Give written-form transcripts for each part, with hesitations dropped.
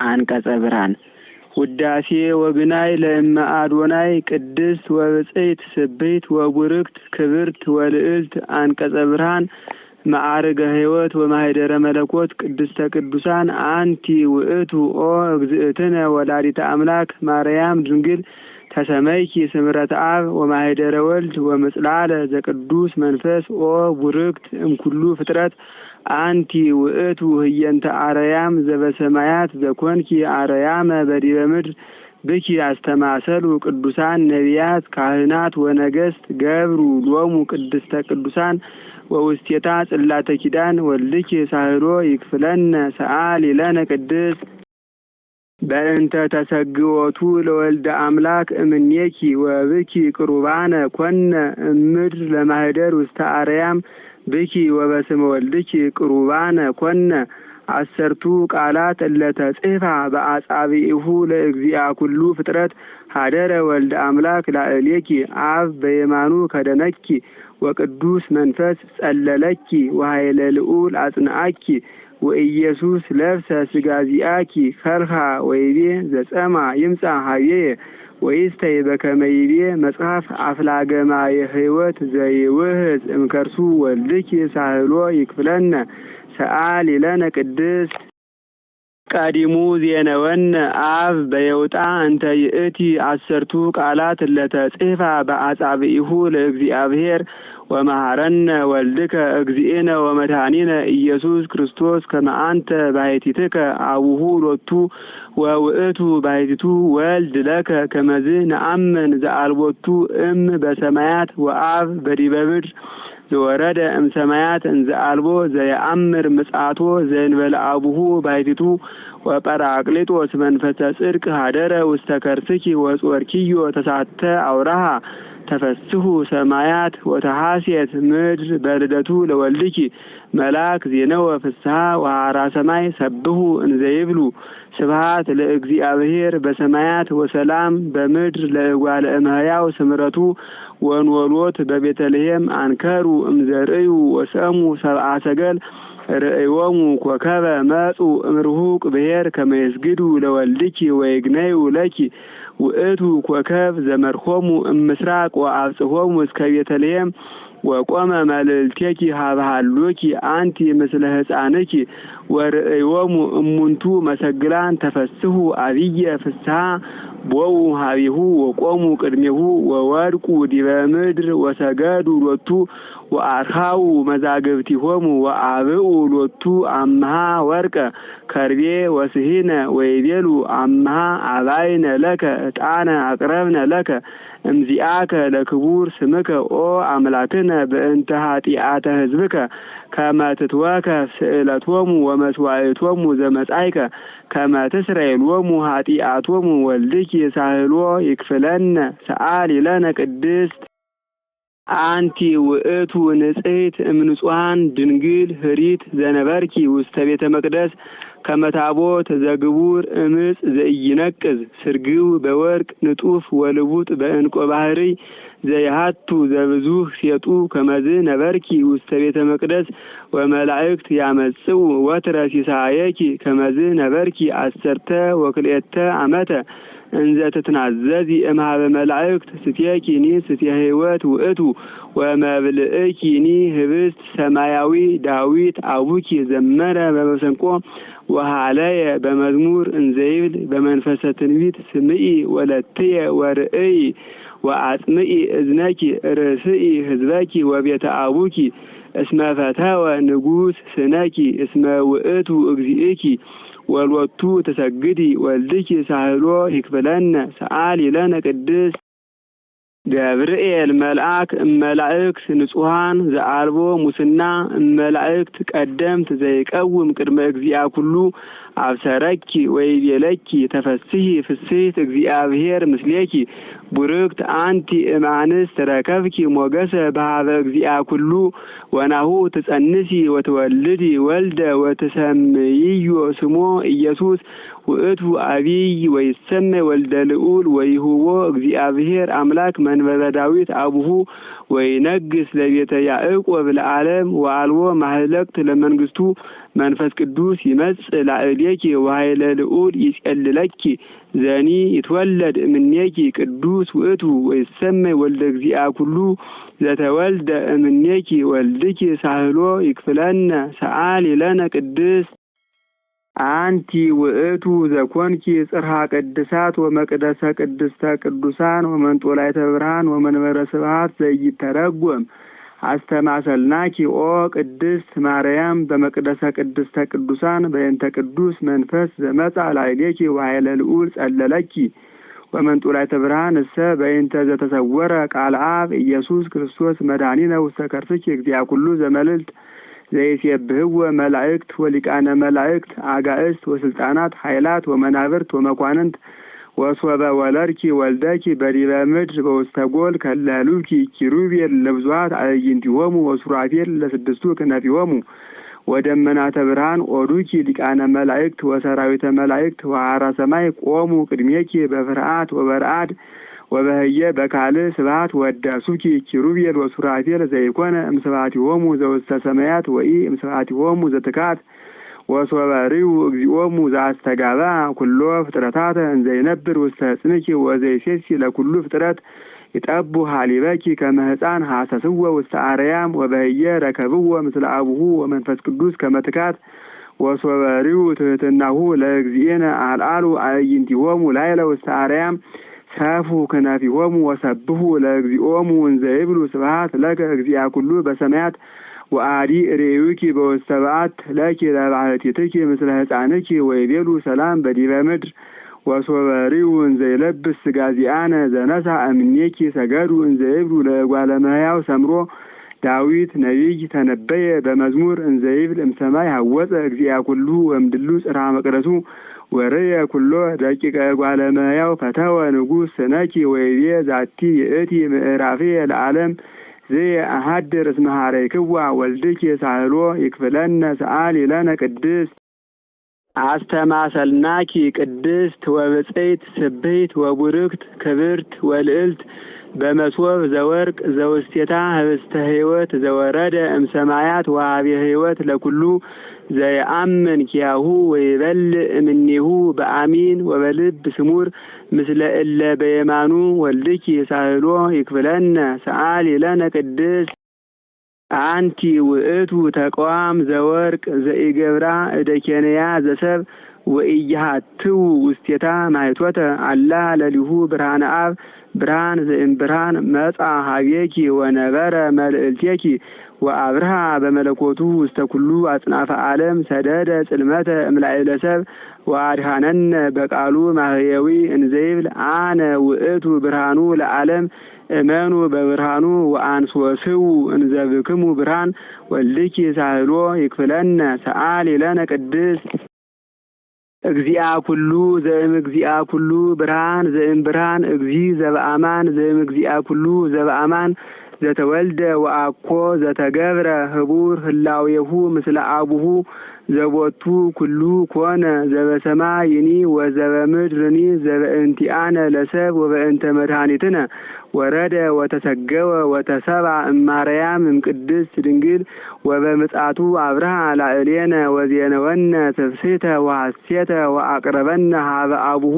አንቀጸ ብርሃን። ውዳሴ ወግናይ ለእመ አዶናይ ቅድስት ወብፅዕት ስብሕት ወቡርክት ክብርት ወልዕልት አንቀጸ ብርሃን ማዕርገ ሕይወት ወማኅደረ መለኮት ቅድስተ ቅዱሳን አንቲ ውእቱ ኦ እግዝእትነ ወላዲተ አምላክ ማርያም ድንግል ተሰመይኪ ስምረተ አብ ወማኅደረ ወልድ ወምጽላለ ዘቅዱስ መንፈስ ኦ ቡርክት እምኩሉ ፍጥረት አንቲ ውእቱ ህየንተ አርያም ዘበሰማያት ዘኮንኪ አርያመ በዲበ ምድር ብኪ አስተማሰሉ ቅዱሳን ነቢያት ካህናት ወነገስት ገብሩ ሎሙ ቅድስተ ቅዱሳን ወውስቴታ ጽላተ ኪዳን ወልድኪ ሳህሎ ይክፍለነ ሰአሊ ለነ ቅድስት። በእንተ ተሰግወቱ ለወልደ አምላክ እምኔኪ ወብኪ ቅሩባነ ኮነ እምድር ለማህደር ውስተ አርያም ብኪ ወበስመ ወልድኪ ቅሩባነ ኮነ አሰርቱ ቃላት እለተ ጽሕፋ በአጻብዒሁ ለእግዚአ ኩሉ ፍጥረት ሀደረ ወልደ አምላክ ላዕሌኪ አብ በየማኑ ከደነኪ ወቅዱስ መንፈስ ጸለለኪ ወኃይለ ልዑል አጽንአኪ ወኢየሱስ ለብሰ ሥጋ ዚአኪ ከርሃ ወይቤ ዘጸማ ይምጻ ሀቤየ ወይስተይ በከመ ይቤ መጽሐፍ አፍላገ ማየ ሕይወት ዘይውህዝ እምከርሱ ወልድኪ ሳህሎ ይክፍለነ ሰአሊ ለነ ቅድስት። ቀዲሙ ዜነወነ አብ በየውጣ እንተ ይእቲ አሰርቱ ቃላት እለተ ጽሕፋ በአጻብዒሁ ለእግዚአብሔር ወመሐረነ ወልድከ እግዚእነ ወመድኃኒነ ኢየሱስ ክርስቶስ ከመ አንተ ባሕቲትከ አቡሁ ሎቱ ወውእቱ ባሕቲቱ ወልድ ለከ ከመዝ ነአምን ዘአልቦቱ እም በሰማያት ወአብ በዲበ ምድር ዘወረደ እምሰማያት እንዘ አልቦ ዘየአምር ምጽአቶ ዘእንበለ አቡሁ ባሕቲቱ ወጰራቅሊጦስ መንፈሰ ጽድቅ ሀደረ ውስተ ከርስኪ ወጾርኪዮ ተሳተ አውራሃ ተፈስሑ ሰማያት ወተሐሴት ምድር በልደቱ ለወልድኪ መልአክ ዜነወ ፍስሐ ወሐራ ሰማይ ሰብሑ እንዘይብሉ ስብሐት ለእግዚአብሔር በሰማያት ወሰላም በምድር ለእጓለ እመሕያው ስምረቱ ወንወሎት በቤተልሔም አንከሩ እምዘርእዩ ወሰሙ ሰብአ ሰገል ርእዮሙ ኮከበ መጹ እምርሁቅ ብሔር ከመ ይስግዱ ለወልድኪ ወይግነዩ ለኪ ውእቱ ኮከብ ዘመርሖሙ እምስራቅ ወአብጽሖሙ እስከ ቤተልሔም ወቆመ መልእልቴኪ ሀበሃሎኪ አንቲ ምስለ ሕፃንኪ ወርእዮሙ እሙንቱ መሰግላን ተፈስሑ አብየ ፍስሐ ቦኡ ሀቢሁ ወቆሙ ቅድሜሁ ወወድቁ ዲበ ምድር ወሰገዱ ሎቱ ወአርሃው መዛግብቲሆሙ ወአብኡ ሎቱ አምሃ ወርቀ ከርቤ ወስሂነ ወይቤሉ አምሃ አባይነ ለከ ዕጣነ አቅረብነ ለከ እምዚአከ ለክቡር ስምከ ኦ አምላክነ በእንተ ኃጢአተ ሕዝብከ ከመ ትትወከፍ ስእለቶሙ ወመስዋዕቶሙ ዘመጻእከ ከመ ትስረይ ሎሙ ኃጢአቶሙ ወልድኪ ሳህሎ ይክፍለነ ሰአሊ ለነ ቅድስት። አንቲ ውእቱ ንጽሕት እምንጹሐን ድንግል ህሪት ዘነበርኪ ውስተ ቤተ መቅደስ ከመታቦት ዘግቡር እምፅ ዘኢይነቅዝ ስርግው በወርቅ ንጡፍ ወልቡጥ በእንቆ ባህሪ ዘይሃቱ ዘብዙህ ሴጡ ከመዝ ነበርኪ ውስተ ቤተ መቅደስ ወመላእክት ያመጽኡ ወትረ ሲሳየኪ ከመዝ ነበርኪ 12 ዓመተ እንዘ ትትናዘዚ እምኀበ መላእክት ስትየኪኒ ስትየ ሕይወት ውእቱ ወመብልእኪኒ ህብስት ሰማያዊ ዳዊት አቡኪ ዘመረ በመሰንቆ ወሃለየ በመዝሙር እንዘይብል በመንፈሰ ትንቢት ስምኢ ወለትየ ወርእይ ወአጽምኢ እዝነኪ ርእስኢ ህዝበኪ ወቤተ አቡኪ እስመ ፈተወ ንጉሥ ስነኪ እስመ ውእቱ እግዚእኪ ወሎቱ ተሰግዲ ወልድኪ ሳህሎ ይክፍለነ ሰአሊ ለነ ቅድስት። ገብርኤል መልአክ እመላእክት ንጹሐን ዘአልቦ ሙስና እመላእክት ቀደምት ዘይቀውም ቅድመ እግዚአ ኩሉ አብሰረኪ ወይቤለኪ ተፈስሒ ፍስሕት እግዚአብሔር ምስሌኪ ቡርክት አንቲ እምአንስት ረከብኪ ሞገሰ በኀበ እግዚአ ኩሉ ወናሁ ትጸንሲ ወትወልዲ ወልደ ወትሰምይዮ ስሞ ኢየሱስ ውእቱ አቢይ ወይሰመይ ወልደ ልዑል ወይሁቦ እግዚአብሔር አምላክ መንበረ ዳዊት አቡሁ ወይነግስ ለቤተ ያዕቆብ ለዓለም ወአልቦ ማህለቅት ለመንግስቱ። መንፈስ ቅዱስ ይመጽእ ላዕሌኪ ወኃይለ ልዑል ይጼልለኪ ዘኒ ይትወለድ እምኔኪ ቅዱስ ውእቱ ወይሰመይ ወልደ እግዚአ ኩሉ ዘተወልደ እምኔኪ ወልድኪ ሳህሎ ይክፍለነ ሰአሊ ለነ ቅድስት። አንቲ ውእቱ ዘኮንኪ ጽርሐ ቅድሳት ወመቅደሰ ቅድስተ ቅዱሳን ወመንጦላዕተ ብርሃን ወመንበረ ስብሐት ዘኢይተረጎም አስተማሰልናኪ ኦ ቅድስት ማርያም በመቅደሰ ቅድስተ ቅዱሳን በእንተ ቅዱስ መንፈስ ዘመጽአ ላዕሌኪ ወኃይለ ልዑል ጸለለኪ ወመንጦላዕተ ብርሃን እሰ በእንተ ዘተሰወረ ቃለ አብ ኢየሱስ ክርስቶስ መድኃኒነ ውስተ ከርስኪ እግዚአ ኩሉ ዘመልዕልት ዘይሴብህወ መላእክት ወሊቃነ መላእክት አጋእስት ወስልጣናት ኃይላት ወመናብርት ወመኳንንት ወሶበ ወለድኪ ወልደኪ በዲበ ምድር በውስተ ጎል ከለሉኪ ኪሩቤል ለብዙኃት አዕይንቲሆሙ ወሱራፌል ለስድስቱ ክነፊሆሙ ወደመናተ ብርሃን ኦዱኪ ሊቃነ መላእክት ወሰራዊተ መላእክት ወሐራ ሰማይ ቆሙ ቅድሜኪ በፍርሃት ወበርአድ ወበህየ በካልእ ስብሐት ወደሱኪ ኪሩቤል ወሱራፌል ዘይኮነ እምስብሐቲሆሙ ዘውስተ ሰማያት ወኢ እምስብሐቲሆሙ ዘትካት ወሶበ ርእዩ እግዚኦሙ ዘአስተጋባ ኩሎ ፍጥረታተ እንዘ ይነብር ውስተ ሕፅንኪ ወዘይሴሲ ለኩሉ ፍጥረት ይጠቡ ሀሊበኪ ከመ ሕፃን ሐሰስዎ ውስተ አርያም ወበህየ ረከብዎ ምስለ አቡሁ ወመንፈስ ቅዱስ ከመ ትካት ወሶበ ርእዩ ትሕትናሁ ለእግዚእነ አልዓሉ አዕይንቲሆሙ ላዕለ ውስተ አርያም ሰፉ ክነፊሆሙ ወሰብሑ ለእግዚኦሙ እንዘ ይብሉ ስብሐት ለከ እግዚአ ኩሉ በሰማያት ወአዲ ርእዩኪ በውስተ በዓት ለኪ ለባሕቲትኪ ምስለ ሕፃንኪ ወይቤሉ ሰላም በዲበ ምድር ወሶበ ርእዩ እንዘ ይለብስ ሥጋ ዚአነ ዘነሥአ እምኔኪ ሰገዱ እንዘ ይብሉ ለእጓለ እመሕያው ሰምሮ ዳዊት ነቢይ ተነበየ በመዝሙር እንዘ ይብል እምሰማይ ሐወፀ እግዚአ ኩሉ ወእምድሉ ጽርሐ መቅደሱ ወርየ ኩሎ ደቂቀ እጓለ እመሕያው ፈተወ ንጉሥ ስነኪ ወይቤ ዛቲ ይእቲ ምዕራፍየ ለዓለም ዝየ አሃድር እስመ ኀረይክዋ ወልድኪ ሳህሎ ይክፍለነ ሰአሊ ለነ ቅድስት። አስተማሰልናኪ ቅድስት ወብፅዕት ስብሕት ወቡርክት ክብርት ወልዕልት በመሶብ ዘወርቅ ዘውስቴታ ህብስተ ሕይወት ዘወረደ እምሰማያት ወሃቤ ሕይወት ለኩሉ ዘየአምን ኪያሁ ወይበልዕ እምኔሁ በአሚን ወበልብ ስሙር ምስለ እለ በየማኑ ወልድኪ ሳህሎ ይክፍለነ ሰአሊ ለነ ቅድስት። አንቲ ውእቱ ተቋም ዘወርቅ ዘኢገብራ እደ ኬንያ ዘሰብ ወኢይሃትው ውስቴታ ማይቶተ አላ ለሊሁ ብርሃነ አብ ብርሃን ዘእምብርሃን መጻ ሀቤኪ ወነበረ መልእልቴኪ ወአብርሃ በመለኮቱ ውስተ ኩሉ አጽናፈ ዓለም ሰደደ ጽልመተ እምላዕለ ሰብ ወአድኀነነ በቃሉ ማህየዊ እንዘይብል አነ ውእቱ ብርሃኑ ለዓለም እመኑ በብርሃኑ ወአንስወስው እንዘብክሙ ብርሃን ወልድኪ ሳህሎ ይክፍለነ ሰአሊ ለነ ቅድስት። እግዚአ ኩሉ ዘእም እግዚአ ኩሉ ብርሃን ዘእም ብርሃን እግዚ ዘበአማን ዘእም እግዚአ ኩሉ ዘበአማን ዘተወልደ ወአኮ ዘተገብረ ህቡር ህላዌሁ ምስለ አቡሁ ዘቦቱ ኩሉ ኮነ ዘበሰማይኒ ወዘበምድርኒ ዘበእንቲአነ ለሰብ ወበእንተ መድኃኒትነ ወረደ ወተሰገወ ወተሰብአ እማርያም እምቅድስት ድንግል ወበምጽአቱ አብርሃ ላዕሌነ ወዜነወነ ትፍስሕተ ወሐሴተ ወአቅረበነ ሀበ አቡሁ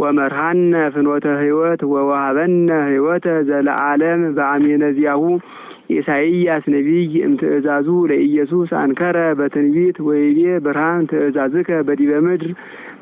ወመርሃነ ፍኖተ ሕይወት ወወሃበነ ሕይወተ ዘለዓለም በአሜነ ዚአሁ ኢሳይያስ ነቢይ እምትእዛዙ ለኢየሱስ አንከረ በትንቢት ወይቤ ብርሃን ትእዛዝከ በዲበ ምድር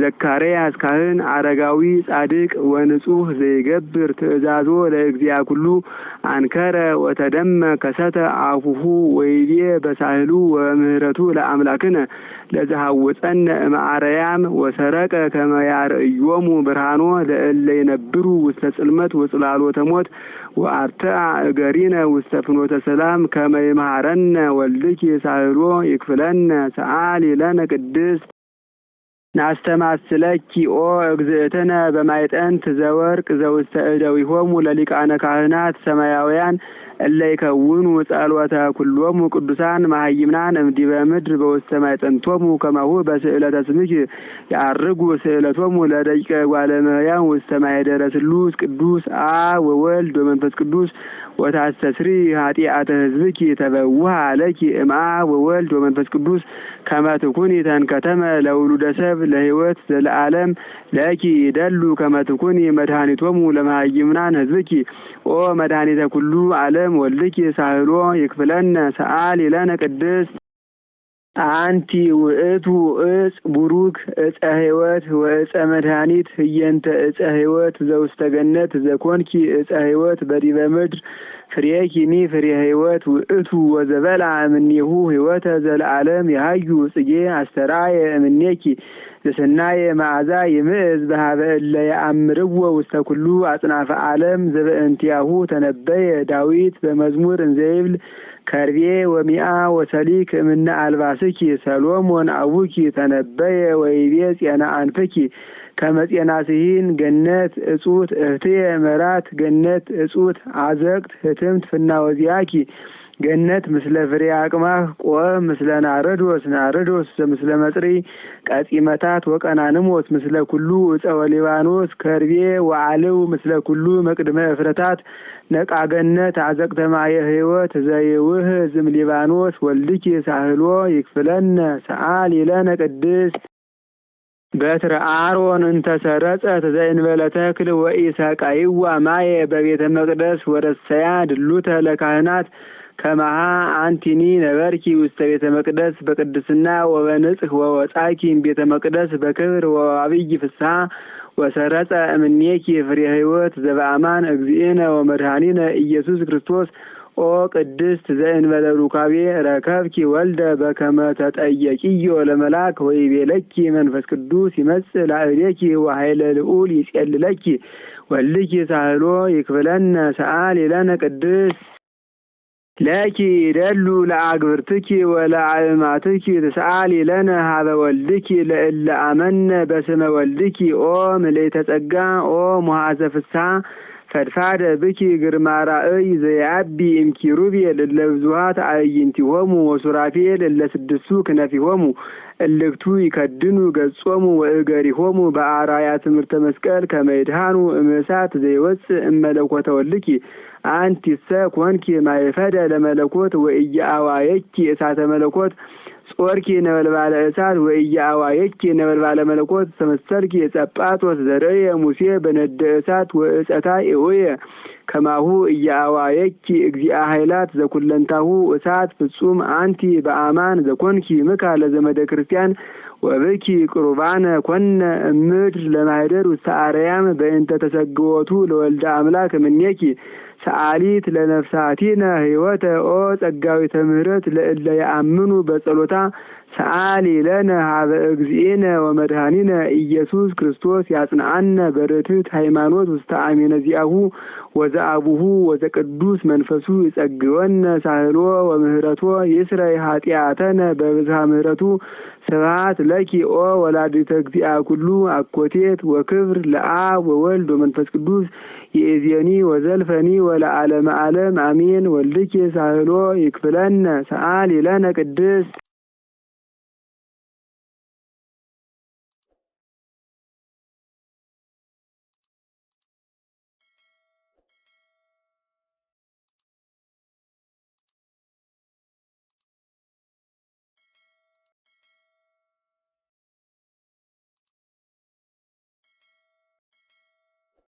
ዘካርያስ ካህን አረጋዊ ጻድቅ ወንጹህ ዘይገብር ትእዛዞ ለእግዚአ ኩሉ አንከረ ወተደመ ከሰተ አፉሁ ወይቤ በሳህሉ ወምህረቱ ለአምላክነ ለዘሐውፀነ እምአርያም ወሰረቀ ከመ ያርእዮሙ ብርሃኖ ለእለ ይነብሩ ውስተ ጽልመት ወጽላሎተ ሞት ወአርትዐ እገሪነ ውስተ ፍኖተ ሰላም ከመ ይምሃረነ ወልድኪ ሳህሎ ይክፍለነ ሰአሊ ለነ ቅድስት። ናስተማስለኪ ኦ እግዝእትነ በማዕጠንት ዘወርቅ ዘውስተ እደዊሆሙ ለሊቃነ ካህናት ሰማያውያን እለ ይከውኑ ጸሎተ ኩሎሙ ቅዱሳን መሃይምናን እምዲበ ምድር በውስተ ማዕጠንቶሙ ከማሁ በስእለተ ስምኪ ያርጉ ስእለቶሙ ለደቂቀ እጓለ እመሕያው ውስተ ማኅደረ ስሉስ ቅዱስ አብ ወወልድ ወመንፈስ ቅዱስ ወታስተስሪ ኃጢአተ ሕዝብኪ ተበውሃ ለኪ እምአብ ወወልድ ወመንፈስ ቅዱስ ከመ ትኩኒ ተንከተመ ለውሉደ ሰብ ለሕይወት ዘለዓለም ለኪ ይደሉ ከመ ትኩኒ መድኃኒቶሙ ለመሃይምናን ሕዝብኪ ኦ መድኃኒተ ኩሉ ዓለም ወልድኪ ሳህሎ ይክፍለነ ሰአሊ ለነ ቅድስት። አንቲ ውእቱ እጽ ቡሩክ እፀ ሕይወት ወእፀ መድኃኒት ህየንተ እፀ ሕይወት ዘውስተ ገነት ዘኮንኪ እፀ ሕይወት በዲበ ምድር ፍሬኪኒ ፍሬ ሕይወት ውእቱ ወዘበልዐ እምኔሁ ሕይወተ ዘለዓለም የሀዩ ጽጌ አስተርአየ እምኔኪ ዘሰናየ መዓዛ ይምዕዝ በሀበ እለ የአምርዎ ውስተ ኩሉ አጽናፈ ዓለም ዘበእንቲአሁ ተነበየ ዳዊት በመዝሙር እንዘይብል ከርቤ ወሚአ ወሰሊክ እምነ አልባስኪ ሰሎሞን አቡኪ ተነበየ ወይቤ ጼና አንፍኪ ከመ ጼና ስሂን ገነት እጹት እህትየ መራት ገነት እጹት አዘቅት ህትምት ፍናወዚያኪ ገነት ምስለ ፍሬ አቅማህ ቆም ምስለ ናርዶስ ናርዶስ ምስለ መጽሪ ቀጺመታት ወቀናንሞስ ምስለ ኩሉ እፀ ወሊባኖስ ከርቤ ወዓልው ምስለ ኩሉ መቅድመ እፍረታት ነቃ ገነት አዘቅተ ማየ ሕይወት ዘይውህ ዝም ሊባኖስ ወልድኪ ሳህሎ ይክፍለነ ሰአሊ ለነ ቅድስት። በትረ አሮን እንተ ሰረጸት ዘእንበለ ተክል ወኢሰቃይዋ ማየ በቤተ መቅደስ ወረሰያ ድሉተ ለካህናት ከማሃ አንቲኒ ነበርኪ ውስተ ቤተ መቅደስ በቅድስና ወበንጽሕ ወወጻኪ ቤተ መቅደስ በክብር ወአብይ ፍስሐ ወሰረጸ እምኔኪ ፍሬ ሕይወት ዘበአማን እግዚእነ ወመድኃኒነ ኢየሱስ ክርስቶስ። ኦ ቅድስት ዘእንበለ ሩካቤ ረከብኪ ወልደ በከመ ተጠየቂዮ ለመላክ ወይቤለኪ መንፈስ ቅዱስ ይመጽእ ላዕሌኪ ወኃይለ ልዑል ይጼልለኪ ወልድኪ ሳህሎ ይክፍለነ ሰአሊ ለነ ቅድስት። ለኪ ይደሉ ለአግብርትኪ ወለአእማትኪ ትስአሊ ለነ ሀበ ወልድኪ ለእለ አመነ በስመ ወልድኪ። ኦ ምልዕተ ጸጋ ኦ ሙሐዘ ፍስሐ ፈድፋደ ብኪ ግርማ ራእይ ዘየአቢ እምኪሩቤል እለ ብዙኃት አዕይንቲሆሙ ወሱራፌል እለ ስድስቱ ክነፊሆሙ እልክቱ ይከድኑ ገጾሙ ወእገሪሆሙ በአርአያ ትምህርተ መስቀል ከመ ይድኃኑ እምእሳት ዘይወፅእ እመለኮተ ወልድኪ። አንቲሰ ኮንኪ ማይፈደ ለመለኮት ወኢየአዋየኪ እሳተ መለኮት ጾርኪ ነበልባለ እሳት ወኢየአዋየኪ ነበልባለ መለኮት ተመሰልኪ ጸጳጦስ ዘርእየ ሙሴ በነደ እሳት ወእፀታ እውየ ከማሁ ኢየአዋየኪ እግዚአ ኃይላት ዘኩለንታሁ እሳት ፍጹም አንቲ በአማን ዘኮንኪ ምካ ለዘመደ ክርስቲያን ወብኪ ቁርባነ ኮነ እምድር ለማህደር ውስተ አርያም በእንተ ተሰግወቱ ለወልደ አምላክ እምኔኪ ሰአሊት ለነፍሳቲነ ሕይወተ ኦ ጸጋዊተ ምሕረት ለእለ የአምኑ በጸሎታ ሰአሊ ለነ ሀበ እግዚእነ ወመድኃኒነ ኢየሱስ ክርስቶስ ያጽንዓነ በርትዕት ሃይማኖት ውስተ አሜነ ዚአሁ ወዘአቡሁ ወዘቅዱስ መንፈሱ ይጸግወነ ሳህሎ ወምህረቶ ይስረይ ኃጢአተነ በብዝሃ ምህረቱ። ስብሐት ለኪ ኦ ወላዲተ እግዚአ ኩሉ አኮቴት ወክብር ለአብ ወወልድ ወመንፈስ ቅዱስ ይእዜኒ ወዘልፈኒ ወለዓለመ ዓለም አሜን። ወልድኪ ሳህሎ ይክፍለነ ሰአሊ ለነ ቅድስት።